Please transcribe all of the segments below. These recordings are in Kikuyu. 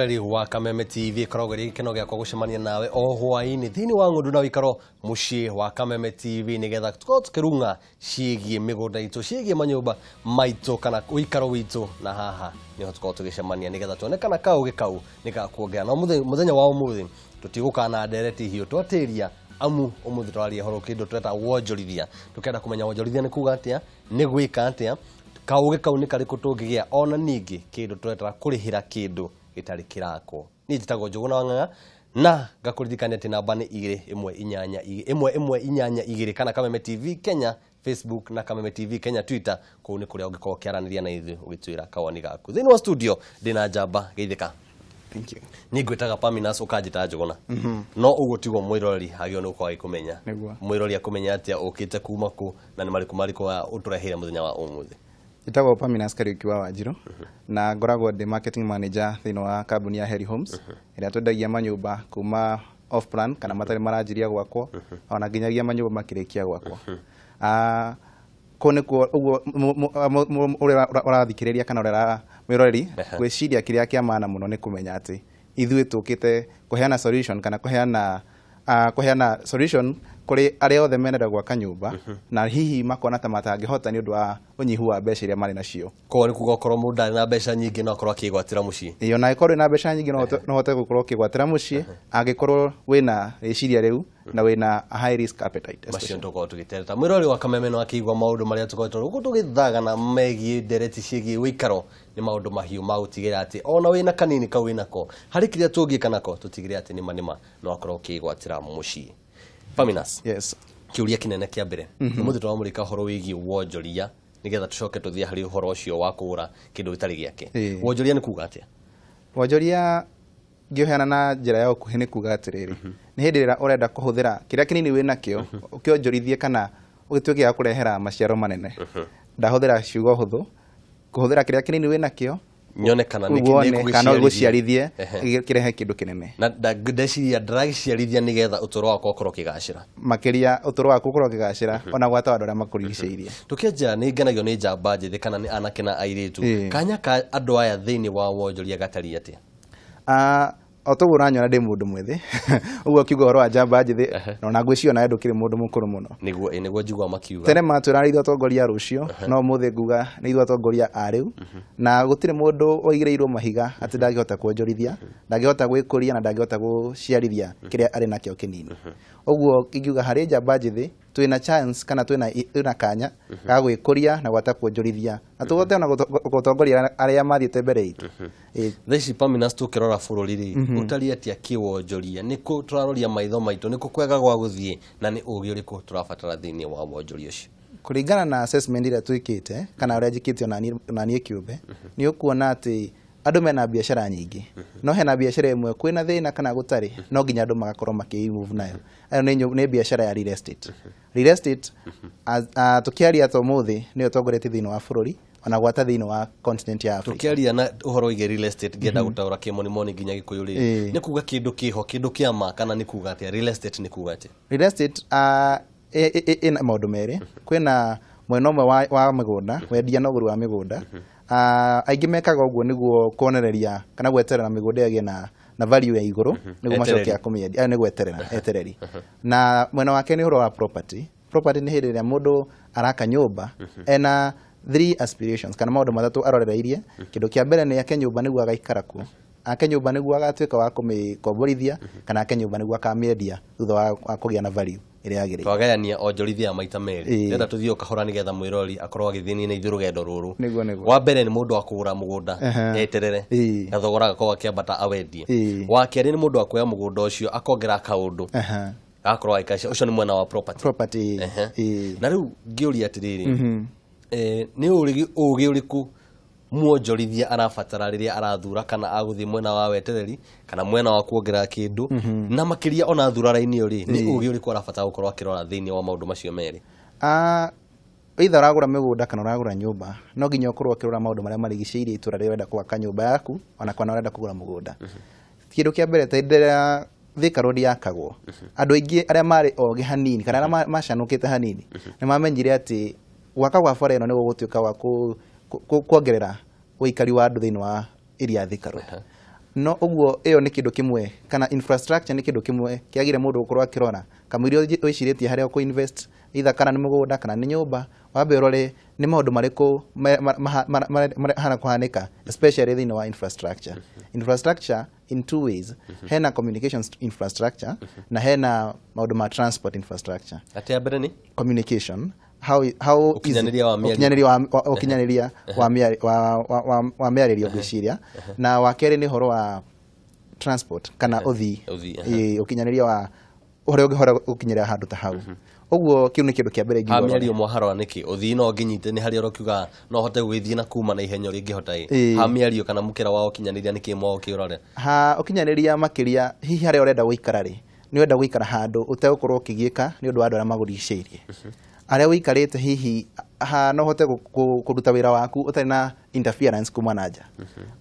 Mwiroreri wa Kameme TV, ikoragwo ĩrĩ gĩkeno gĩakwa gũcemania nawe o hwaĩ-inĩ thĩinĩ wa ng'ũndũ na ũikaro mũciĩ wa Kameme TV, nĩgetha tũkorwo tũkĩrung'a ciĩgiĩ mĩgũnda itũ, ciĩgiĩ manyũmba maitũ kana ũikaro witũ, na haha nĩho tũkorwo tũgĩcemania nĩgetha tuone kana kaũgĩ kau nĩ gakuongerera. Na mũthenya wa ũmũthĩ tũtigũkana ndereti hiũ twatĩria, amu ũmũthĩ tũraria ũhoro kĩndũ tweta wonjorithia. Tũkenda kũmenya wonjorithia nĩ kuga atĩa, nĩ gwĩka atĩa, kaũgĩ kau nĩ karĩkũ tũngĩgĩa, ona ningĩ kĩndũ twetaga kũrĩhĩra kĩndũ gĩtarĩ kĩrakwo. Niĩ njĩtagwo Njũgũna wa Ng'ang'a na ngakũririkania atĩ namba nĩ 2 1 8 1 1 8 2 kana Kameme TV Kenya Facebook na Kameme TV Kenya Twitter. Kũu nĩ kũrĩa ũngĩkorwo ũkĩaranĩria na ithuĩ ũgĩtwĩra kawoni gaku. Thĩinĩ wa studio ndĩna njamba geithĩka. Thank you. Niĩ ngwĩtaga Paminas, ũkanjĩta Njũgũna. No ũguo tiguo mwĩroreri agĩrĩirwo nĩ gũkorwo agĩkũmenya. Mwĩroreri akũmenya atĩa ũkĩte kuma kũ na nĩ marĩkũ marĩkũ ũtũreheire mũthenya wa ũmũthĩ. Njĩtagwo Paminas Kariuki wa Wanjiru na ngoragwo ndĩ marketing manager thĩinĩ wa kambuni ya Heri Homes ĩrĩa twendagia manyũmba kuma off plan kana matarĩ maranjiria gwakwo ona nginyagia manyũmba makĩrĩkia gwakwo. Kũu nĩkuo ũguo ũrĩa ũrathikĩrĩria kana ũrĩa mwĩroreri gwĩciria kĩrĩa kĩa maana mũno nĩ kũmenya atĩ ithuĩ tũkĩte kũheana solution kana kũheana solution kũrĩ arĩa othe menenda gwaka nyũmba na hihi makona ta matangĩhota nĩ ũndũ wa ũnyihu wa mbeca iria marĩ nacio. Koguo nĩ kuga okorwo mũndũ ndarĩ na mbeca nyingĩ no akorwo akĩgwatĩra mũciĩ. Ĩĩ, ona angĩkorwo wĩna mbeca nyingĩ no ũhote gũkorwo ũkĩgwatĩra mũciĩ angĩkorwo wĩna rĩciria rĩu na wĩna high risk appetite. Macio tũkorwo tũgĩtereta. Mwĩroreri wa Kameme no akĩigua maũndũ marĩa tũkoretwo gũkũ tũgĩthagana megiĩ ndereti ciĩgiĩ ũikaro, nĩ maũndũ mahiũ ma gũtigĩrĩra atĩ ona wĩna kanini kau wĩnako harĩ kĩrĩa tũngĩka nako tũtigĩrĩre atĩ nĩma nĩma no akorwo ũkĩgwatĩra mũciĩ. Paminas. Yes. Kĩũria kĩnene kĩa mbere. Ũmũthĩ tũramũrĩka ũhoro wĩgiĩ wonjoria nĩgetha tũcoke tũthiĩ harĩ ũhoro ũcio wa kũgũra kĩndũ gĩtarĩ gĩake. Wonjoria nĩ kuga atĩa? Wonjoria ngĩũheana na njĩra ya ũkuhĩ nĩ kuga atĩrĩrĩ, nĩ hĩndĩ ĩrĩa ũrenda kũhũthĩra kĩrĩa kĩnini wĩnakĩo ũkĩonjorithie kana ũgĩtuĩke wa kũrehera maciaro manene. Ndahũthĩra ciugo hũthũ, kũhũthĩra kĩrĩa kĩnini wĩnakĩo nyone kana nĩ gũciarithie kĩrehe kĩndũ kĩnene. Na ndeciria ndĩragĩciarithia nĩgetha ũtũũro wakwa ũkorwo ũkĩgacĩra. Makĩria ũtũũro waku ũkorwo ũkĩgacĩra ona gwata andũ arĩa makũrigicĩirie. Tũkĩanjia nĩ ngenagio nĩ njamba njĩthĩ kana nĩ anake na airĩtu. Kanya ka andũ aya thĩinĩ wa wonjoria gatariĩ atĩa? O toguo ũranyona ndĩ mũndũ mwĩthĩ ũguo ũkiuga ũhoro wa njamba njĩthĩ na ona ngwĩciria onawe ndũkĩrĩ mũndũ mũkũrũ mũno. Nĩguo njiguaga makiuga. Tene matwĩraga nĩ ithuĩ atongoria a rũciũ, no ũmũthĩ nguga nĩ ithuĩ atongoria a rĩu, na gũtirĩ mũndũ ũigĩrĩirwo mahiga atĩ ndangĩhota kuonjorithia, ndangĩhota gwĩkũria na ndangĩhota gũciarithia kĩrĩa arĩ nakĩo kĩnini. Ũguo ingiuga harĩ njamba njĩthĩ twĩna chance kana twĩna kanya ga gwĩkũria na gwata kuonjorithia na tũhote ona gũtongoria arĩa mathiĩte mbere itũ. Thaa ici Paminas tũkĩrora bũrũri rĩ, ũtariĩ atĩa kĩwonjoria? Nĩkũ tũraroria maitho maitũ, nĩkũ kwega gwa gũthiĩ na nĩ ũgĩ ũrĩkũ tũrabatara thĩinĩ wa wonjoria ũcio? Kũringana na assessment ĩrĩa twĩkĩte kana ũrĩa njĩkĩte ona niĩ kĩũmbe, nĩ ũkuona atĩ andũ mena biacara nyingĩ, no hena biacara ĩmwe kwĩna thĩna kana gũtarĩ, no nginya andũ magakorwo makĩ-move nayo. Ĩyo nĩ biacara ya real estate. Real estate tũkĩaria ta ũmũthĩ nĩyo ĩtongoretie thĩinĩ wa bũrũri ona gwata thĩinĩ wa continent ya Africa. Tũkĩaria na ũhoro wĩgiĩ real estate ngĩenda gũtaũra kĩmonimoni nginya Gĩkũyũ rĩ, nĩ kuga kĩndũ kĩho, kĩndũ kĩa ma kana nĩ kuga atĩa? Real estate nĩ kuga atĩa? Real estate ĩna maũndũ merĩ. Kwĩna mwena ũmwe wa mĩgũnda, wendia na ũgũri wa mĩgũnda. Aingĩ mekaga ũguo nĩguo kuonereria kana gweterera mĩgũnda ĩgĩe na value ya igũrũ nĩguo macoke a kũmĩendia. Nĩ gweterera, etereri. Na mwena wake nĩ ũhoro wa property. Property nĩ hĩndĩ ĩrĩa mũndũ araka nyũmba ena 3 aspirations kana maũndũ matatũ arorereirie. Kĩndũ kĩa mbere nĩ ake nyũmba nĩguo agaikara kuo, ake nyũmba nĩguo agatuĩka wa kũmĩkomborithia, kana ake nyũmba nĩguo akamĩendia thutha wa kũgĩa na value ĩrĩa yagĩrĩire. Twagayania onjorithia maita merĩ. Ndĩrenda tũthiĩ o kahora nĩgetha mwĩrori akorwo agĩthiĩ na ithuĩ rũgendo rũrũ. Nĩguo. Wa mbere nĩ mũndũ wa kũgũra mũgũnda eterere na thogora agakorwo akĩambata awendie. Wa kerĩ nĩ mũndũ wa kuoya mũgũnda ũcio akongera kaũndũ agakorwo agĩkaica. Ũcio nĩ mwena wa property. Property. Na rĩu ngĩũria atĩrĩrĩ, nĩ ũgĩ ũrĩkũ mwonjorithia arabatara rĩrĩa arathura kana agũthiĩ mwena wa wetereri kana mwena wa kuongerera kĩndũ, na makĩria ona athura raini ĩyo rĩ, nĩ ũgĩ ũrĩkũ arabatara gũkorwo akĩrora thĩinĩ wa maũndũ macio merĩ? Either ũragũra mĩgũnda kana ũragũra nyũmba, no nginya ũkorwo ũkĩrora maũndũ marĩa marigicĩirie itũra rĩrĩa ũrenda gwaka nyũmba yaku ona kana ũrenda kũgũra mũgũnda. Kĩndũ kĩa mbere ta hĩndĩ ĩrĩa Thika Road yakagwo, andũ aingĩ arĩa marĩ ogĩ hanini kana arĩa macanũkĩte hanini nĩ mamenyire atĩ gwaka gwa bara ĩno nĩ gũgũtuĩka wa kuongerera ũikari wa andũ thĩinĩ wa area ya Thika Road. No ũguo ĩyo nĩ kĩndũ kĩmwe kana infrastructure nĩ kĩndũ kĩmwe kĩagĩrĩire mũndũ gũkorwo akĩrora kamũira wĩcirĩtie harĩa ũkũ invest either kana nĩ mũgũnda kana nĩ nyũmba, wambe ũrore nĩ maũndũ marĩkũ mahana kũhanĩka especially thĩinĩ wa infrastructure. Infrastructure in two ways, hena communications infrastructure na hena maũndũ ma transport infrastructure. Atĩ ya mbere nĩ communication, how Ũkinyanĩria wa mĩario. Ũkinyanĩria wa mĩarĩrio ngwĩciria, na wa kerĩ nĩ ũhoro wa transport kana ũthii. Ũthii, Ĩĩ, ũkinyanĩria wa ũrĩa ũngĩhota gũkinyĩra handũ ta hau. Ũguo kĩu nĩ kĩndũ kĩa mbere ha ingiuga ũrore. Mĩario mwaharora nĩkĩ ũthii no nginyite nĩ harĩa ũrokiuga no hote gũgĩthiĩ na kuma na ihenya ũrĩa ingĩhota ĩ. Ha mĩario kana mũkĩra wa ũkinyanĩria nĩkĩ mwa ũkĩũrore? Ha ũkinyanĩria makĩria, hihi harĩa ũrenda gũikara rĩ, nĩ ũrenda gũikara handũ ũtegũkorwo ũkĩgiĩka nĩ ũndũ wa andũ arĩa magũrigicĩirie, harĩa ũikarĩte hihi ha no ũhote kũruta wĩra waku ũtarĩ na interference kuma na nja.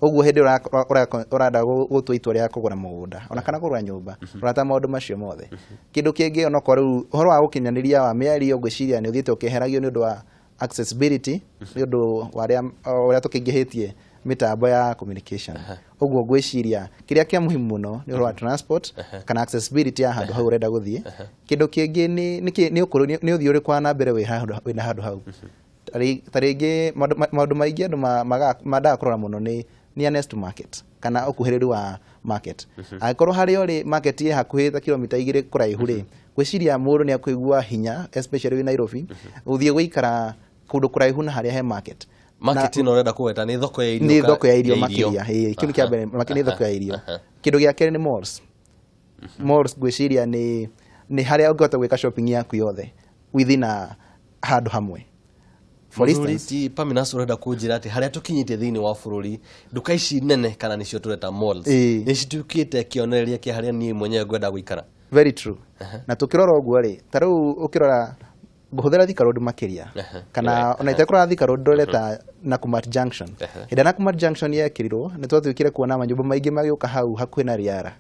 Ũguo hĩndĩ ĩrĩa ũrenda gũtua itua rĩa kũgũra mũgũnda ona kana kũgũra nyũmba, ũrata maũndũ macio mothe. Kĩndũ kĩngĩ, onokorwo rĩu ũhoro wa gũkinyanĩria wa mĩario, ngwĩciria nĩ ũthiĩte ũkĩeheragio nĩ ũndũ wa accessibility, nĩ ũndũ wa ũrĩa tũkĩingĩhĩtie mĩtambo ya communication. Ũguo ngwĩciria kĩrĩa kĩa muhimu mũno nĩ ũhoro wa transport kana accessibility ya handũ hau ũrenda gũthiĩ. Kĩndũ kĩngĩ nĩ ũkũrũ, nĩ ũthiĩ ũrĩkũ wa na mbere wĩ handũ wĩna handũ hau. Ta rĩngĩ maũndũ maingĩ andũ mendaga kũrora mũno nĩ nearness to market kana ũkuhĩrĩru wa market. Angĩkorwo harĩa ũrĩ market ĩ hakuhĩ ta kilomita 2 kũraihu rĩ, ngwĩciria mũndũ nĩ akũigua hinya, especially wĩ Nairobi, gũthiĩ gũikara kũndũ kũraihu na harĩa he market. Market ĩno ũrenda kũgweta nĩ thoko ya irio? Nĩ thoko ya irio makĩria. Ĩĩ, kĩu nĩ kĩa mbere, makĩria nĩ thoko ya irio. Kĩndũ gĩa kerĩ nĩ malls. Malls ngwĩciria nĩ harĩa ũngĩhota gwĩka shopping yaku yothe within a handũ hamwe. For Mũthuri instance, ti Paminas, ũrenda kũnjĩra atĩ harĩa tũkinyĩte thĩinĩ wa bũrũri, nduka ici nene kana nĩcio tũreta malls, nĩ cituĩkĩte kĩonereria kĩa harĩa niĩ mwenyewe ngwenda gũikara? Very true. Na tukĩrora ũguo rĩ, ta rĩu ũkĩrora ngũhũthĩra Thika Road makĩria, kana ona itekũrora Thika Road, ndore ta Nakumatt Junction. Hĩndĩ ĩrĩa Nakumatt Junction yekĩrirwo, nĩ twatuĩkire kuona manyũmba maingĩ magĩũka hau hakuhĩ na Riara,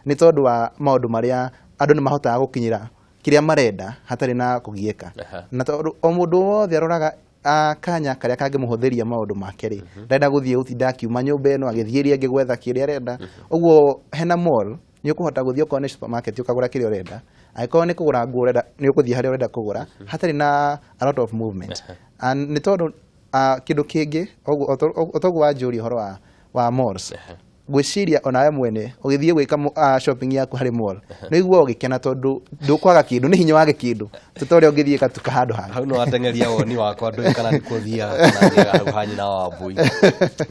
nĩ tondũ wa maũndũ marĩa andũ nĩ mahotaga gũkinyĩra kĩrĩa marenda hatarĩ na kũgiĩka. Na tondũ o mũndũ wothe aroraga kanya karĩa kangĩmũhũthĩria maũndũ make rĩ, ndarenda gũthiĩ gũtinda akiuma nyũmba ĩno agĩthiĩ ĩrĩa ĩngĩ gwetha kĩrĩa arenda. Ũguo hena mall nĩ ũkũhota gũthiĩ, okorwo nĩ supermarket ũkagũra kĩrĩa ũrenda, angĩkorwo nĩ kũgũra nguo ũrenda, nĩ ũkũthiĩ harĩa ũrenda kũgũra hatarĩ na a lot of movement. And nĩ tondũ kĩndũ kĩngĩ o toguo wanjũria ũhoro wa malls, ngwĩciria onawe mwene ũgĩthiĩ gwĩka shopping yaku harĩ mall nĩ ũiguaga ũgĩkena tondũ ndũkwaga kĩndũ, nĩ hinya wage kĩndũ ti ta ũrĩa ũngĩthiĩ gatuka handũ hangĩ. Hau no wateng'eria woni wakwa, ndũĩ kana nĩ kũthiaga kana thiaga hau ha nyina wa mbui.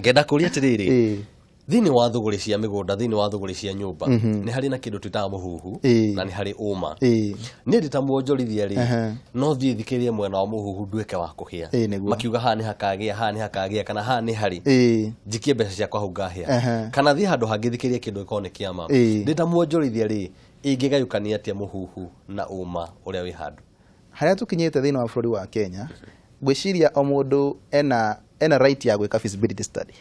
Ngenda kũria atĩrĩrĩ, thĩinĩ wa thũgũrĩ cia mĩgũnda, thĩinĩ wa thũgũrĩ cia nyũmba, nĩ harĩ na kĩndũ twĩtaga mũhuhu na nĩ harĩ ũma. Niĩ ndĩ ta mwonjorithia rĩ, no thiĩ thikĩrĩrie mwena wa mũhuhu nduĩke wa kũhĩa, Ĩĩ, nĩguo. makiuga haha nĩ hakagĩa, haha nĩ hakagĩa, kana haha nĩ harĩ njikie mbeca ciakwa hau ngahĩa, kana thiĩ handũ hangĩ thikĩrĩrie kĩndũ gĩkorwo nĩ kĩama. Ndĩ ta mwonjorithia rĩ, ingĩgayũkania atĩa mũhuhu na ũma ũrĩa wĩ handũ? Harĩa tũkinyĩte thĩinĩ wa bũrũri wa Kenya, ngwĩciria o mũndũ ena right ya gwĩka feasibility study.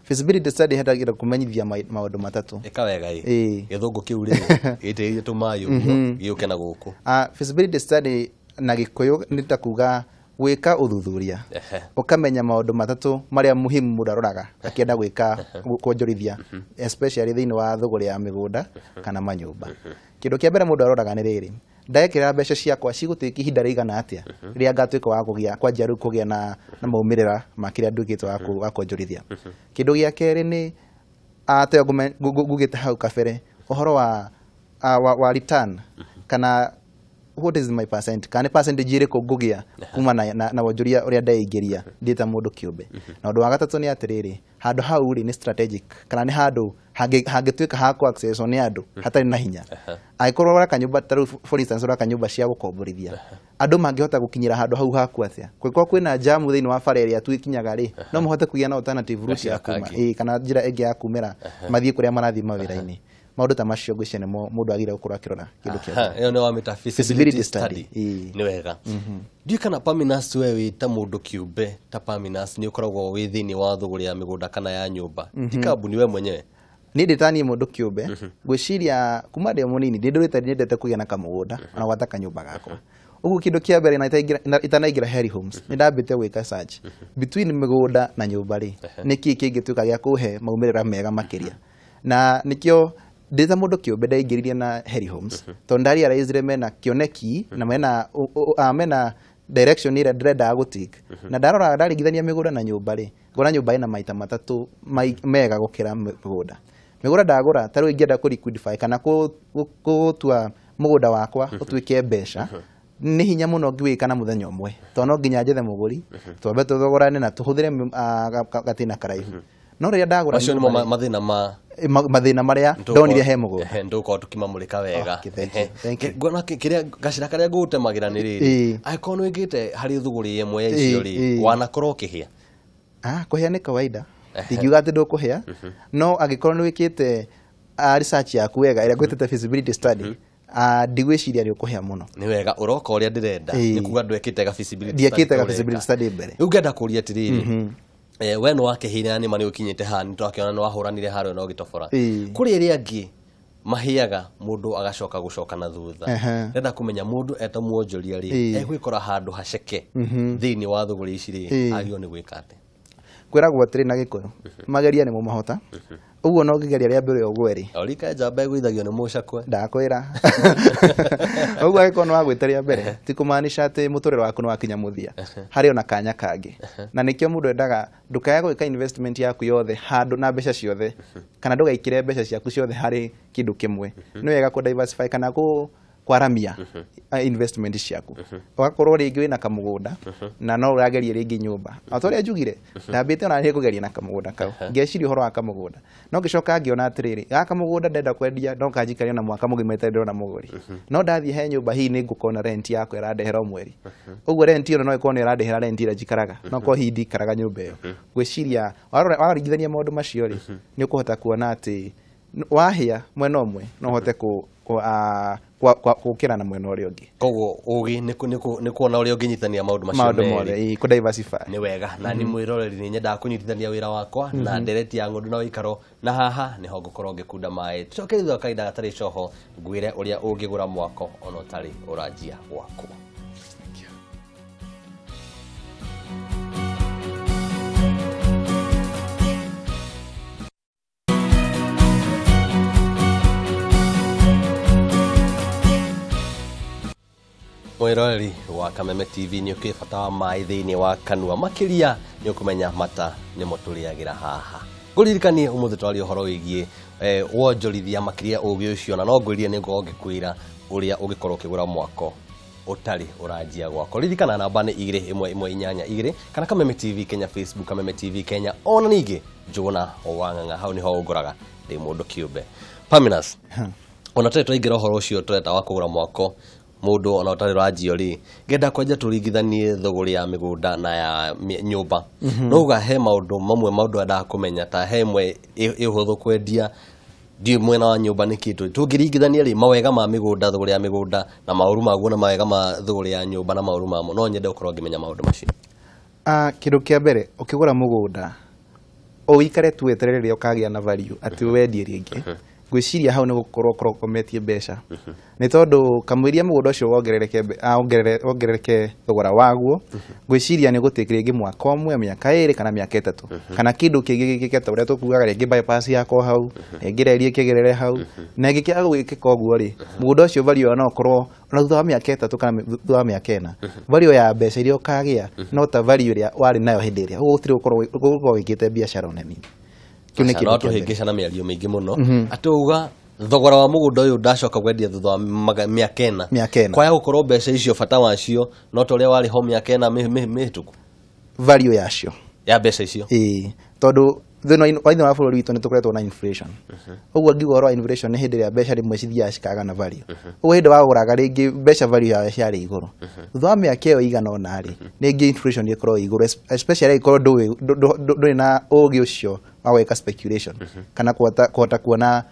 Feasibility study hendagĩra kũmenyithia maũndũ matatũ. Ĩka wega ĩ. Gĩthũngũ kĩu rĩ, gĩitĩrĩrie tũmaĩ ũguo gĩũke na gũkũ. Feasibility study na Gĩkũyũ nĩ ta kuga gwĩka ũthuthuria, ũkamenya maũndũ matatũ marĩa muhimu mũndũ aroraga akĩenda gwĩka kuonjorithia, especially thĩinĩ wa thũgũrĩ ya mĩgũnda kana manyũmba. Kĩndũ kĩa mbere mũndũ aroraga nĩ rĩrĩ: ndekĩra mbeca ciakwa cigũtuĩka ihinda rĩigana atĩa rĩrĩa ngatuĩka wa kũgĩa kwanjia rĩu kũgĩa na maumĩrĩra ma kĩrĩa nduĩkĩte wa kuonjorithia. Kĩndũ gĩa kerĩ nĩ ateo ngugĩte hau kabere ũhoro wa return kana what is my percent, kana nĩ percentage ĩrĩkũ ngũgĩa kuma na wonjoria ũrĩa ndeingĩria ndĩ ta mũndũ kĩũmbe. Na ũndũ wa gatatũ nĩ atĩrĩrĩ, handũ hau rĩ, nĩ strategic kana nĩ handũ hangĩtuĩka ha kũ access nĩ andũ hatarĩ na hinya. Angĩkorwo ũraka nyũmba ta rĩu, for instance, ũraka nyũmba cia gũkomborithia, andũ mangĩhota gũkinyĩra handũ hau haku atĩa? Kũngĩkorwo kwĩna jamu thĩinĩ wa bara ĩrĩa tu ikinyaga rĩ, no mahote kũgĩa na alternative route ya Gacĩra kuma kangĩ. Ĩĩ, kana njĩra ĩngĩ ya kumĩra mathiĩ kũrĩa marathiĩ mawĩra-inĩ. Maũndũ ta macio ngwĩciria nĩmo mũndũ agĩrĩire gũkorwo akĩrora kĩndũ kĩa Aha, ĩyo nĩ wamĩta feasibility feasibility study. Study. Ĩĩ. Nĩ wega. Ndiũĩ kana Paminas, we wĩ ta mũndũ kĩũmbe ta Paminas, nĩ ũkoragwo wĩ thĩinĩ wa thũgũrĩ ya mĩgũnda kana ya nyũmba, ti kambuni, we mwenyewe? Niĩ ndĩ ta niĩ mũndũ kĩũmbe, ngwĩciria kuma ndĩ o mũnini ndĩ ndũrĩte nyendete kũgĩa na kamũgũnda ona gwata kanyũmba gakwa. Ũguo kĩndũ kĩa mbere na itanaingĩra Heri Homes, nĩ ndambĩte gwĩka search between mĩgũnda na nyũmba rĩ, nĩ kĩĩ kĩngĩtuĩka gĩa kũhe maumĩrĩra mega makĩria. Na nĩkĩo ndĩ ta mũndũ kĩũmbe ndaingĩririe na Heri Homes, tondũ ndarealizire mena kĩoneki na mena direction ĩrĩa ndĩrendaga gũtake. Na ndarora ndaringithania mĩgũnda na nyũmba rĩ, ngona nyũmba ĩna maita matatũ mega gũkĩra mĩgũnda. Mĩgũnda ndagũra ta rĩu ingĩenda kũ liquidify kana gũtua mũgũnda wakwa ũtuĩke mbeca, nĩ hinya mũno ngĩwĩka na mũthenya ũmwe, tondũ no nginya njethe mũgũri, twambe tũthogorane na tũhũthĩre gatina karaihu. No rĩrĩa ndagũra macio nĩmo mathĩna ma mathĩna marĩa ndonire he mũgũnda, ndũgũkorwo tũkĩmamũrĩka wega. Nguona kĩrĩa gacĩra karĩa ngũgũtemagĩra nĩ rĩrĩ, angĩkorwo nĩ wĩkĩte harĩ thũgũrĩ ĩmwe ya icio rĩ, wanakorwo ũkĩhĩa? Kũhĩa nĩ kawaida, ndingiuga atĩ ndũkũhĩa, no angĩkorwo nĩ wĩkĩte research yaku wega ĩrĩa ngwĩtĩte feasibility study, ndigwĩciria nĩ ũkũhĩa mũno. Nĩ wega ũroka ũrĩa ndĩrenda, nĩ kuga ndwekĩte ga feasibility study. Ndiekĩte ga feasibility study mbere. Rĩu ngenda kũria atĩrĩrĩ, we nĩ wakĩhĩire na nĩma nĩ ũkinyĩte haha, nĩ twakĩona nĩ wahũranire harĩa na ũgĩtobora. Kũrĩ arĩa angĩ mahĩaga mũndũ agacoka gũcoka na thutha. Ndĩrenda kũmenya mũndũ eta mwonjoria rĩ, egwĩkora handũ haceke thĩinĩ wa thũgũrĩ ici rĩ, agĩrĩirwo nĩ gwĩka atĩa? Kwĩragwo atĩrĩ na Gĩkũyũ, mageria nĩmo mahota. Ũguo no ngĩgeria rĩa mbere ũgwe rĩ, Orika njamba ĩgũithagio nĩ mũcakwe. Ndakwĩra. Ũguo angĩkorwo nĩ wagwĩte rĩa mbere, ti kũmaanisha atĩ mũtũrĩre waku nĩ wakinya mũthia. Harĩ ona kanya kangĩ. Na nĩkĩo mũndũ endaga ndũkae gwĩka investment yaku yothe handũ na mbeca ciothe, kana ndũgaikĩre mbeca ciaku ciothe harĩ kĩndũ kĩmwe. Nĩ wega kũ diversify kana kwaramia investment ciaku. Ũgakorwo rĩngĩ wĩna kamũgũnda na no ũrageria rĩngĩ nyũmba. O ta ũrĩa njugire, ndambĩte ona nĩ kũgeria na kamũgũnda kau. Ngeciria ũhoro wa kamũgũnda. No ngĩcoka ngĩona atĩrĩrĩ, gaka mũgũnda ndenda kwendia no kanjikaria na mwaka mũgima itarĩ ndĩrona mũgũri. No ndathiĩ he nyũmba hihi nĩ ngũkona rent yakwa ĩrandehera o mweri. Ũguo rent ĩyo no ĩkorwo nĩ ĩrandehera rent ĩrĩa njikaraga. No korwo hihi ndikaraga nyũmba ĩyo. Ngwĩciria waringithania maũndũ macio rĩ, nĩ ũkũhota kuona atĩ wahĩa mwena ũmwe no ũhote gũkĩra na mwena ũrĩa ũngĩ. Koguo ũgĩ nĩ kuona ũrĩa ũngĩnyitithania maũndũ macio merĩ. Kũ diversify. Nĩ wega. Na nĩ mwĩroreri nĩ nyendaga kũnyitithania wĩra wakwa na ndereti ya ng'ũndũ na ũikaro, na haha nĩho ngũkorwo ngĩkunda maĩ. Tũcoke thutha wa kahinda gatarĩ coho ngwĩre ũrĩa ũngĩgũra mwako ona ũtarĩ ũranjia gwakwo. Mwĩroreri wa Kameme TV nĩ ũkĩũĩ bata wa maĩ thĩinĩ wa kanua, makĩria nĩ ũkũmenya mata nĩmo tũrĩagĩra haha. Ngũririkanie ũmũthĩ twaria ũhoro wĩgiĩ wonjorithia, makĩria ũgĩ ũcio, na no ngwĩrire nĩ ngũkorwo ngĩkwĩra ũrĩa ũngĩkorwo ũkĩgũra mwako ũtarĩ ũranjia gwako. Ririkana namba nĩ 2 1 1 8 2 kana Kameme TV Kenya Facebook, Kameme TV Kenya, ona ningĩ Njũgũna wa Ng'ang'a, hau nĩho ũngoraga ndĩ mũndũ kĩũmbe. Paminas, ona tũrĩ twaingĩra ũhoro ũcio tũreta wa kũgũra mwako mũndũ ona ũtarĩ ũranjio rĩ, ngenda kwanja tũringithanie thũgũrĩ ya mĩgũnda na ya nyũmba. No uga he maũndũ mamwe maũndũ endaga kũmenya, ta he ĩmwe ĩhũthũ kwendia, ndiũĩ mwena wa nyũmba nĩ kĩ. Tũngĩringithania rĩ, mawega ma mĩgũnda, thũgũrĩ ya mĩgũnda na maũru maguo, na mawega ma thũgũrĩ ya nyũmba na maũru mamo, no nyende gũkorwo ngĩmenya maũndũ macio. Kĩndũ kĩa mbere, ũkĩgũra mũgũnda ũikare tu weterere rĩrĩa ũkagĩa na value atĩ wendie rĩngĩ. Ngwĩciria hau nĩ gũkorwo ũkorwo ũkometie mbeca. Nĩ tondũ kamũiria mũgũnda ũcio wongerereke thogora waguo, ngwĩciria nĩ ũgũtĩkĩria rĩngĩ mwaka ũmwe, mĩaka 2 kana mĩaka 3, kana kĩndũ kĩngĩ gĩkĩke ta ũrĩa tũkugaga rĩngĩ bypass yakwo hau, rĩngĩ reri ĩkĩgerere hau, na ĩngĩkĩaga gwĩkĩka ũguo rĩ, mũgũnda ũcio value no ũkorwo ona thutha wa mĩaka 3 kana thutha wa mĩaka 4, value ya mbeca iria ũkagĩa no ta value ĩrĩa warĩ nayo hĩndĩ ĩrĩa. Ũguo gũtirĩ gũkorwo wĩkĩte biacara ona nini. Kĩu nĩ kĩndũ kĩa mbere. Tũhĩngĩcana mĩario mĩingĩ mũno atĩ uga thogora wa mũgũnda ũyũ ndacoka kwendia thutha wa mĩaka 4, Mĩaka 4. kwaya gũkorwo mbeca icio bata wacio no ta ũrĩa warĩ ho mĩaka 4 mĩhĩtũku, value yacio ya mbeca icio. Ĩĩ, tondũ thĩinĩ wa bũrũri witũ nĩ tũkoretwo na inflation. Ũguo ngiuga ũhoro wa inflation nĩ hĩndĩ ĩrĩa mbeca rĩmwe cithiaga cikaga na value. Ũguo hĩndĩ wagũraga rĩngĩ mbeca value yayo ciarĩ igũrũ. Thutha wa mĩaka ĩyo ĩigana ũna rĩ, rĩngĩ inflation ĩkorwo ĩ igũrũ, especially ĩkorwo ndũrĩ na ũgĩ ũcio wa gwĩka speculation kana kũhota kuona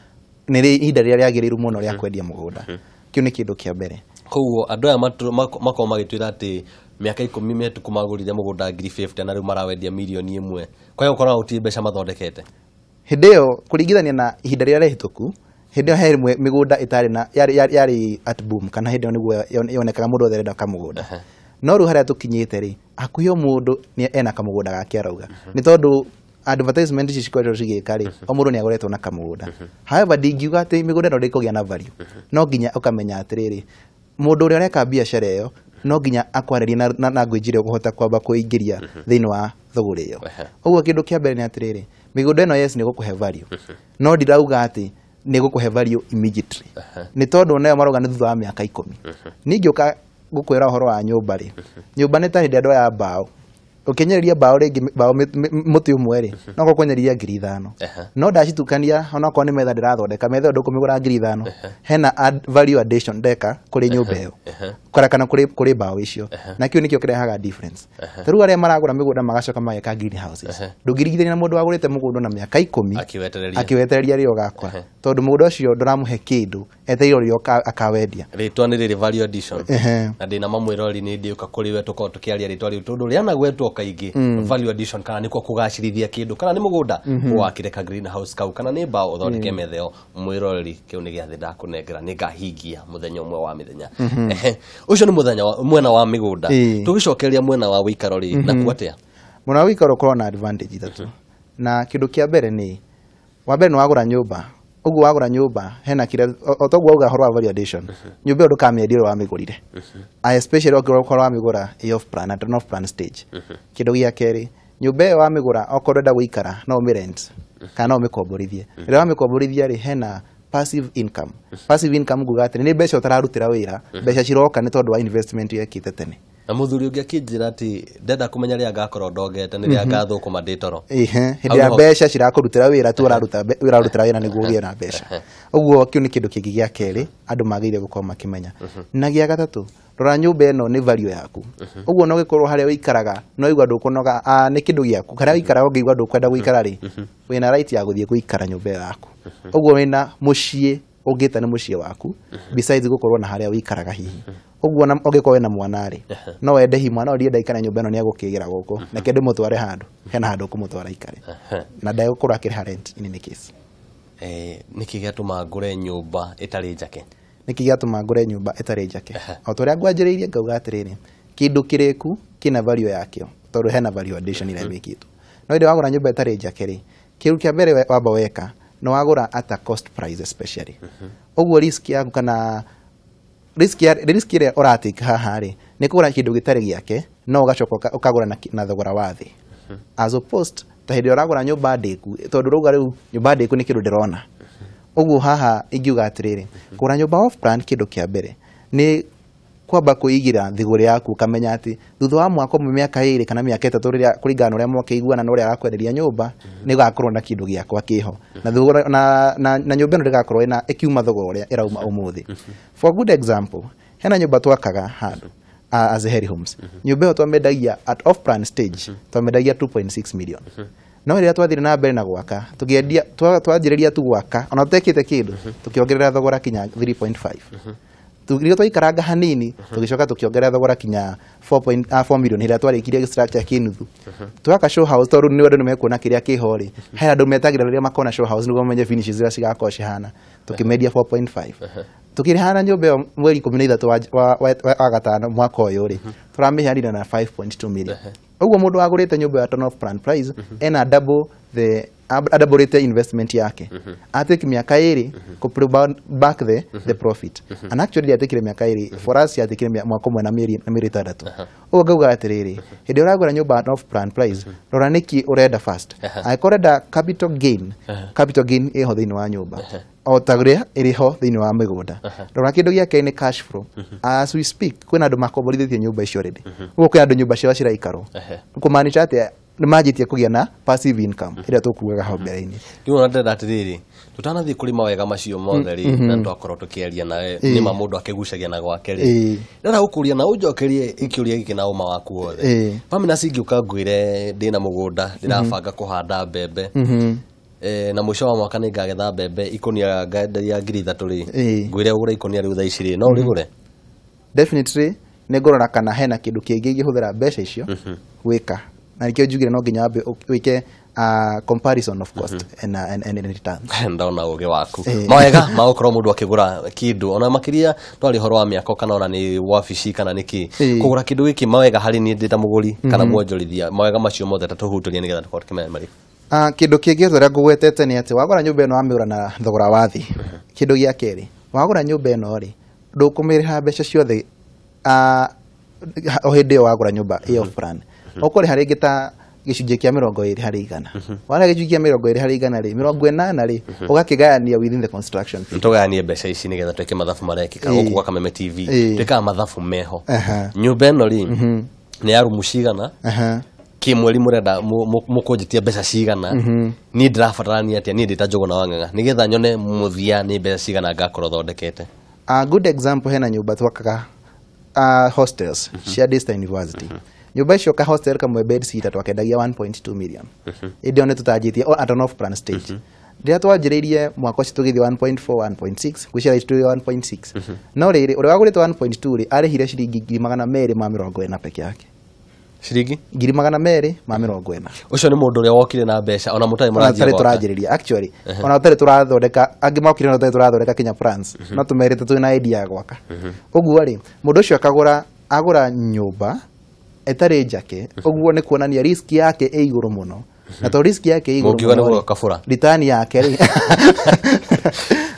nĩ rĩ ihinda rĩrĩa rĩagĩrĩru mũno rĩa kwendia mũgũnda. Kĩu nĩ kĩndũ kĩa mbere. Koguo andũ aya makorwo magĩtwĩra atĩ mĩaka 10 mĩhĩtũku magũrire mũgũnda ngiri 50 na rĩu marawendia mirioni 1, kwa hiyo ũkoraga gũtirĩ mbeca mathondekete. Hĩndĩ ĩyo kũringithania na ihinda rĩrĩa rĩhĩtũku, hĩndĩ ĩyo he rĩmwe mĩgũnda ĩtarĩ na yarĩ at boom, kana hĩndĩ ĩyo nĩguo yonekaga mũndũ othe arenda kamũgũnda. No rĩu harĩa tũkinyĩte rĩ, hakuhĩ o mũndũ nĩ ena kamũgũnda gake arauga. Nĩ tondũ Advertisement ici cikoretwo cigĩka rĩ, o mũndũ nĩ agoretwo na kamũgũnda. However, ndingiuga atĩ mĩgũnda ĩno ndĩkũgĩa na value. No nginya ũkamenya atĩrĩrĩ, mũndũ ũrĩa ũreka biacara ĩyo no nginya akwarĩrie na language ĩrĩa ũkũhota kwamba kũingĩria thĩinĩ wa thũgũrĩ ĩyo. Ũguo kĩndũ kĩa mbere nĩ atĩrĩrĩ, mĩgũnda ĩno yes nĩ gũkũhe value, no ndirauga atĩ nĩ gũkũhe value immediately, nĩ tondũ nayo marauga nĩ thutha wa mĩaka 10. Ningĩũka gũkwĩra ũhoro wa nyũmba rĩ, nyũmba nĩ ta hĩndĩ ĩrĩa ndoya mbaũ, ũkĩnyereria mbaũ rĩngĩ mbaũ mũtĩ ũmwe rĩ, no gũkwenyeria 5,000. No ndacitukania onokorwo nĩ metha ndĩrathondeka, metha ĩyo ndũkũmĩgũra 5,000. Hena value addition ndeka kũrĩ nyũmba ĩyo kana kũrĩ mbaũ icio, na kĩu nĩkĩo kĩrehaga difference. Ta rĩu arĩa maragũra mĩgũnda magacoka mageka greenhouses, ndũngĩringithania na mũndũ wagũrĩte mũgũnda na mĩaka 10 akĩwetereria rĩrĩa ũgakora, tondũ mũgũnda ũcio ndũramũhe kĩndũ, etereire ũrĩa akawendia. Rĩtwa nĩ rĩrĩ value addition, na ndĩna mamwĩrori nĩ ndĩũka kũrĩ we tũkorwo tũkĩaria rĩtwa rĩu tondũ rĩanagwetwo kaingĩ, value addition, kana nĩkuo kũgacĩrithia kĩndũ, kana nĩ mũgũnda wakire ka greenhouse kau, kana nĩ mbaũ ũthondeke metha ĩyo. Mwĩroreri, kĩu nĩ gĩathĩ ndakũnengera, nĩ ngahingia mũthenya ũmwe wa mĩthenya. Ũcio nĩ mũthenya mwena wa mĩgũnda. Tũgĩcokereria mwena wa wĩikaro rĩ, nakuo atĩa? Mwena wa wĩikaro ũkoragwo na advantage ithatũ, na kĩndũ kĩa mbere nĩ wa mbere nĩ wagũra nyũmba. Ũguo wagũra nyũmba hena kĩrĩa o toguo wauga ũhoro wa value addition, nyũmba ĩyo ndũkamĩendia ũrĩa wamĩgũrire, especially ũngĩkorwo wamĩgũra ĩ off plan, at an off plan stage. Kĩndũ gĩa kerĩ, nyũmba ĩyo wamĩgũra okorwo ndũrenda gũikara no ũmĩ-rent kana no ũmĩkomborithie. Rĩrĩa wamĩkomborithia rĩ, hena passive income. Passive income nguga atĩ nĩ mbeca ũtararutĩra wĩra, mbeca ciroka nĩ tondũ wa investment yekĩte tene. Na mũthuri ũngĩ akĩnjĩra atĩ ndenda kũmenya rĩrĩa ngakorwo ndongete nĩ rĩrĩa ngathũkũma ndĩ toro. Hĩndĩ ya mbeca cirakũrutĩra wĩra tu ũrarutĩra wĩra nĩguo ũgĩe na mbeca. Ũguo kĩu nĩ kĩndũ kĩngĩ gĩa kerĩ andũ magĩrĩire gũkorwo makĩmenya. Na gĩa gatatũ, rora nyũmba ĩno nĩ value yaku. Ũguo no gĩkorwo harĩa ũikaraga no igua ndũkũnoga, nĩ kĩndũ gĩaku. Harĩa ũikaraga ũngĩigua ndũkwenda gũikara rĩ, wĩna right ya gũthiĩ gũikara nyũmba ĩyo yaku. Ũguo wĩna mũciĩ ũngĩta nĩ mũciĩ waku, besides gũkorwo na harĩa ũikaraga hihi. Ũguo na ũngĩkorwo wĩna mwana rĩ, no wende hihi mwana ũyũ ndienda aikare nyũmba ĩno nĩ egũkĩgĩra gũkũ, reke ndĩmũtware handũ, hena handũ ũkũmũtwara aikare, na ndegũkorwo akĩrĩha rent in any case. Nĩkĩ gĩatũma ngũre nyũmba ĩtarĩ njake? Nĩkĩ gĩatũma ngũre nyũmba ĩtarĩ njake? O ta ũrĩa ngwanjĩrĩirie ngauga atĩrĩrĩ, kĩndũ kĩrĩku kĩna value yakĩo, tondũ hena value addition ĩrĩa ĩmĩkĩtwo. No hĩndĩ wagũra nyũmba ĩtarĩ njake rĩ, kĩndũ kĩa mbere wamba weka nĩ wagũra at a cost price especially. Ũguo risk yaku kana risk ya risk ĩrĩa ũratake haha rĩ, nĩ kũgũra kĩndũ gĩtarĩ gĩake, no ũgacoka ũkagũra na thogora wa thĩ, as opposed ta hĩndĩ ĩrĩa ũragũra nyũmba ndĩku, tondũ ũrauga rĩu nyũmba ndĩku nĩ kĩndũ ndĩrona. Ũguo haha ingiuga atĩrĩrĩ, kũgũra nyũmba off plan kĩndũ kĩa mbere nĩ kwamba kwĩigĩra thigũrĩ yaku, ũkamenya atĩ thutha wa mwaka ũmwe, mĩaka 2 kana mĩaka 3, rĩrĩa kũringana na ũrĩa mwakĩiguana na ũrĩa arakwenderia nyũmba, nĩ ũgakorwo na kĩndũ gĩakwa kĩho, na thogora na nyũmba ĩno ndĩgakorwo ĩna ĩkiuma thogora ũrĩa ĩrauma ũmũthĩ. For good example, hena nyũmba twakaga handũ as a Heri Homes. Nyũmba ĩyo twamendagia at off plan stage, twamendagia 2.6 million. No rĩrĩa twathire na mbere na gwaka, tũkĩendia, twanjĩrĩria tu gwaka ona tũtekĩte kĩndũ, tũkĩongerera thogora kinya 3.5. Rĩrĩa twaikaranga hanini, tũgĩcoka tũkĩongerera thogora kinya 4 million hĩrĩa twarĩkirie structure kĩnuthu. Twaka show house, tondũ nĩ andũ nĩmekuona kĩrĩa kĩho rĩ, hena andũ metagĩrĩra rĩrĩa makona show house nĩguo mamenye finishes iria cigakorwo cihana, tũkĩmendia 4.5. Tũkĩrĩhana nyũmba ĩyo mweri 13 wa gatano mwaka ũyũ rĩ, tũramĩheanire na 5.2 million. Ũguo mũndũ wagũrĩte nyũmba ya turn off plan price ena double the adoublete investment yake. Atake mĩaka 2 kũ pay back the profit, and actually yatekire mĩaka 2, for us yatekire mwaka ũmwe na mĩeri 6. Ũguo ngauga atĩrĩrĩ, hĩndĩ ĩrĩa ũragũra nyũmba off plan price, rora nĩkĩ ũrenda first. Angĩkorwo ũrenda capital gain, capital gain ĩho thĩinĩ wa nyũmba o ta ũrĩa ĩrĩ ho thĩinĩ wa mĩgũnda. Rora kĩndũ gĩa kerĩ nĩ cash flow. As we speak, kwĩna andũ makomborithĩtie nyũmba icio already. Ũguo kwĩna andũ nyũmba ciao ciraikarwo, kũmaanisha atĩa? Nĩ manjĩtie kũgĩa na passive income ĩrĩa tũkugaga hau mbere-inĩ. Rĩu ona ndĩrenda atĩrĩrĩ, tũtanathiĩ kũrĩ mawega macio mothe rĩ, na twakorwo tũkĩaria nawe, nĩma mũndũ akĩgucagia na gwake rĩ, ndĩrenda gũkũria na ũnjokerie kĩũria gĩkĩ na ũma waku wothe. Pamela, cingĩũka ngwĩre ndĩna mũgũnda ndĩrabanga kũhanda mbembe, na mũico wa mwaka nĩ ngagetha mbembe ikũnia ngenderia 3,000 rĩ, ngwĩre ũgũre ikũnia rĩu thaa ici rĩ, no ũrĩgũre? Definitely nĩ ngũrora kana hena kĩndũ kĩngĩ ingĩhũthĩra mbeca icio gwĩka, na nĩkĩo njugire no nginya wambe wĩke comparison of cost and returns. Ndona ũgĩ waku. Mawega ma gũkorwo mũndũ akĩgũra kĩndũ, ona makĩria twarĩ ũhoro wa mĩako, kana ona nĩ wabici kana nĩ kĩ, kũgũra kĩndũ gĩkĩ, mawega harĩ niĩ ndĩ ta mũgũri kana mwonjorithia, mawega macio mothe ta tũhutĩrie nĩgetha tũkorwo tũkĩmenya marĩkũ. Kĩndũ kĩngĩ ũrĩa ngũgwetete nĩ atĩ wagũra nyũmba ĩno wamĩgũra na thogora wa thĩ. Kĩndũ gĩa kerĩ, wagũra nyũmba ĩno rĩ, ndũkũmĩrĩha mbeca ciothe o hĩndĩ ĩyo wagũra nyũmba ĩ off plan. Ũkũrĩha rĩngĩ ta gĩcunjĩ kĩa 20%. Warĩha gĩcunjĩ kĩa 20% rĩ, 80 rĩ, ũgakĩgayania within the construction period. Tũgayanie mbeca ici nĩgetha twĩke mathabu marekĩka gũkũ gwa Kameme TV. Twĩkaga mathabu meho. Nyũmba ĩno rĩ, nĩ ya rumu cigana? Kĩmweri mũrenda mũkũnjĩtia mbeca cigana? Niĩ ndĩrabatarania atĩa? Niĩ ndĩ ta Njũgũna wa Ng'ang'a nĩgetha nyone mũthia nĩ mbeca cigana ngakorwo thondekete. A good example, hena nyũmba twakaga, hostels cia Daystar University. Nyũmba icio, ka hostel kamwe bed sitter, twakendagia 1.2 million. Ĩndĩ ĩyo nĩ tũtanjĩtie at an off plan stage. Rĩrĩa twanjĩrĩirie mwaka ũcio tũgĩthiĩ 1.4, 1.6, gwĩciria ici tũrĩ 1.6. No rĩrĩ, ũrĩa wagũrĩte 1.2 rĩ, arĩhire ciringi 240,000 peke yake. Ciringi 240,000. Ũcio nĩ mũndũ ũrĩa wokire na mbeca ona mũtarĩ Ona mũranjia tũtarĩ gwaka. Tũranjĩrĩria actually, ona tũtarĩ tũrathondeka, angĩ mokire ona tũtarĩ tũrathondeka kinya plans, no tũmerĩte twĩna idea ya gwaka. Ũguo rĩ, mũndũ ũcio akagũra, agũra nyũmba ĩtarĩ njake, ũguo nĩ kuonania risk yake ĩ igũrũ mũno, na to risk yake ĩ igũrũ Mũngiuga nĩ mũno rĩ, gũgakabũra. Return yake rĩ,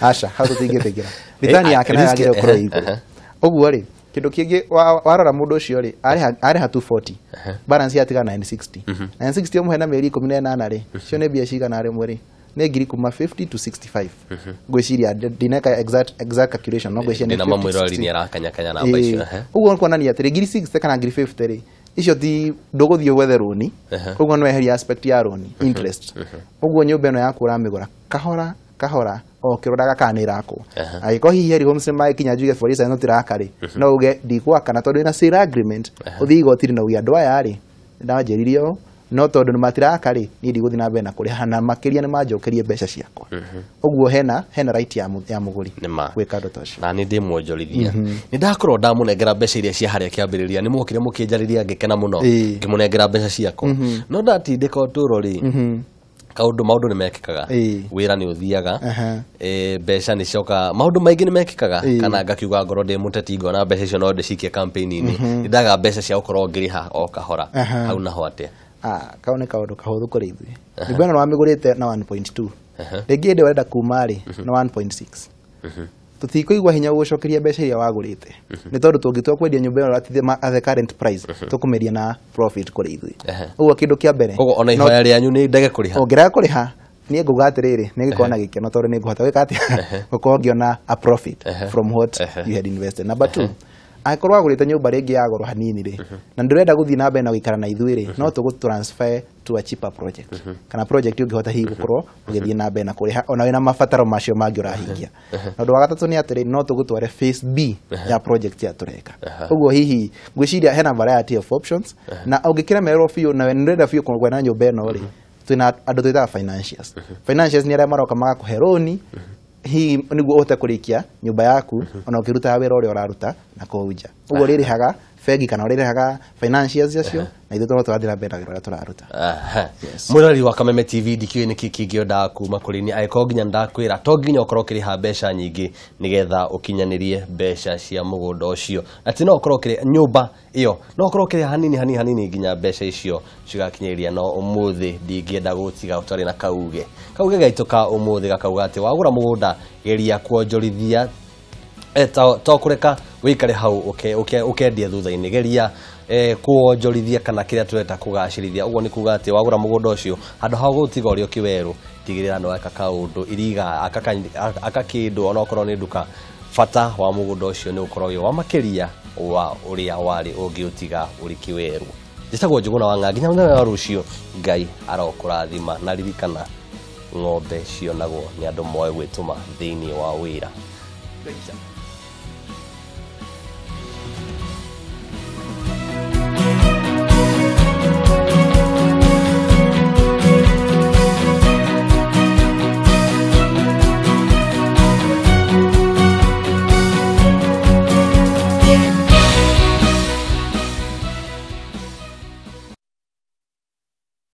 aca, hau tũtingĩtĩkĩra. Return yake nayo yagĩrĩirwo gũkorwo ĩ igũrũ. Ũguo rĩ, kĩndũ kĩngĩ, warora mũndũ ũcio rĩ, arĩha 240, balance yatiga 960. 960 ũmũhe na mĩeri 18 rĩ, icio nĩ mbia cigana rĩmwe rĩ? Nĩ ngiri kuma 50 to 65, ngwĩciria. Ndineka exact calculation, no ngwĩciria nĩ Ndĩna 50 to mamwĩroreri 60. nĩ arakanyakanya namba icio. Ũguo nĩ kuonania atĩrĩ, ngiri 60 kana ngiri 50 rĩ, icio ti ndũgũthiĩ gwethe rũni. Ũguo nĩ weheria aspect ya rũni, interest. Ũguo nyũmba ĩno yaku ũramĩgũra kahora kahora o ũkĩroraga kana nĩ ĩrakwo. Angĩkorwo hihi Heri Homes nĩ magĩkinya, njuge for instance, no tiraka rĩ, no uge ndigwaka, na tondũ ĩna sale agreement, ũthiĩ igoti-inĩ na uge andũ aya rĩ, ndanjĩrire ũũ, no tondũ nĩ matiraka rĩ, niĩ ndigũthiĩ na mbere na kũrĩha, na makĩria nĩ manjokerie mbeca ciakwa. Ũguo hena right ya mũgũri Nĩ ma. gwĩka ũndũ ta ũcio. Na nĩ ndĩ mwonjorithia, nĩ ndakorwo ndamũnengera mbeca iria cia harĩa kĩambĩrĩria, nĩ mwokire mũkĩnjarĩria, ngĩkena mũno, ngĩmũnengera mbeca ciakwa, no ndatindĩka ũtũũro rĩ, kaũndũ maũndũ nĩ mekĩkaga. Wĩra nĩ ũthiaga, mbeca nĩ cioka, maũndũ maingĩ nĩ mekĩkaga, kana ngakiuga ngorwo ndĩ mũteti ngona mbeca icio no ndĩcikie campaign-inĩ, nĩ ndaga mbeca cia gũkorwo ngĩrĩha o kahora. Hau naho atĩa? Ah, kau nĩ kaũndũ kahũthũ kũrĩ ithuĩ. Nyũmba ĩno wamĩgũrĩte na 1.2, rĩngĩ hĩndĩ ũrenda kuma rĩ na 1.6, tũtikũigua hinya gũgũcokeria mbeca iria wagũrĩte, nĩ tondũ tũngĩtua kwendia nyũmba ĩno at the current price, tũkũmĩendia na profit kũrĩ ithuĩ. Ũguo kĩndũ kĩa mbere, Koguo ona ihoya rĩanyu nĩ ndege kũrĩha? Ũngĩrega kũrĩha, niĩ nguga atĩrĩrĩ, nĩ ngĩkorwo na gĩkeno tondũ nĩ ngũhota gwĩka atĩa, gũkorwo ngĩona a profit from what you had invested. Number two, angĩkorwo wagũrĩte nyũmba rĩngĩ ya goro hanini rĩ, na ndũrenda gũthiĩ na mbere na gũikara na ithuĩ rĩ, no tũgũ transfer to a cheaper project, kana project ũngĩhota hihi gũkorwo ũgĩthiĩ na mbere na kũrĩha ona wĩna mabataro macio mangĩ ũrahingia. Na ũndũ wa gatatũ nĩ atĩrĩ, no tũgũtware phase B ya project ya tũreka. Ũguo hihi ngwĩciria hena variety of options, na ũngĩkĩremererwo biũ na nĩ ũrenda biũ kwenda nyũmba ĩno rĩ, twĩna andũ twĩtaga financiers. Financiers nĩ arĩa maroka magakũhe rũni hihi nĩguo ũhote kũrĩkia nyũmba yaku ona ũkĩrutaga wĩra ũrĩa ũraruta na kũu nja. Ũguo ũrĩrĩhaga bengi kana ũrĩrĩhaga financiers acio, na ithuĩ tũkorwo tũrathiĩ na mbere na wĩra ũrĩa tũraruta. Yes. Mwĩroreri wa Kameme TV, ndikĩũĩ nĩkĩ kĩngĩ kuma kũrĩ niĩ. Angĩkorwo nginya ndakwĩra to nginya ũkorwo ũkĩrĩha mbeca nyingĩ nĩgetha ũkinyanĩrie mbeca cia mũgũnda ũcio, atĩ no ũkorwo ũkĩrĩha nyũmba ĩyo, no ũkorwo ũkĩrĩha hanini hanini hanini nginya mbeca icio cigakinyĩria. No ũmũthĩ ndingĩenda gũtiga ũtarĩ na kauge. Kauge gaitũ ka ũmũthĩ gakauga atĩ wagũra mũgũnda, geria kuonjorithia, to kũreka wĩikare hau ũkendia thutha-inĩ. Geria kuonjorithia kana kĩrĩa tũreta kũgacĩrithia. Ũguo nĩ kuga atĩ wagũra mũgũnda ũcio, handũ ha gũtiga ũrĩa ũkĩwerũ, tigĩrĩra nĩ weka kaũndũ iriga, aka kĩndũ, onokorwo nĩ nduka. Bata wa mũgũnda ũcio nĩ ũkorwo wĩ wa makĩria wa ũrĩa warĩ ũngĩũtiga ũrĩ kĩwerũ. Njĩtagwo Njũgũna wa Ng'a, nginya mũthenya wa rũciũ, Ngai arokũrathima, na ririkana, ng'ombe cionagwo nĩ andũ moĩ gwĩtũma thĩinĩ wa wĩra. Thank you.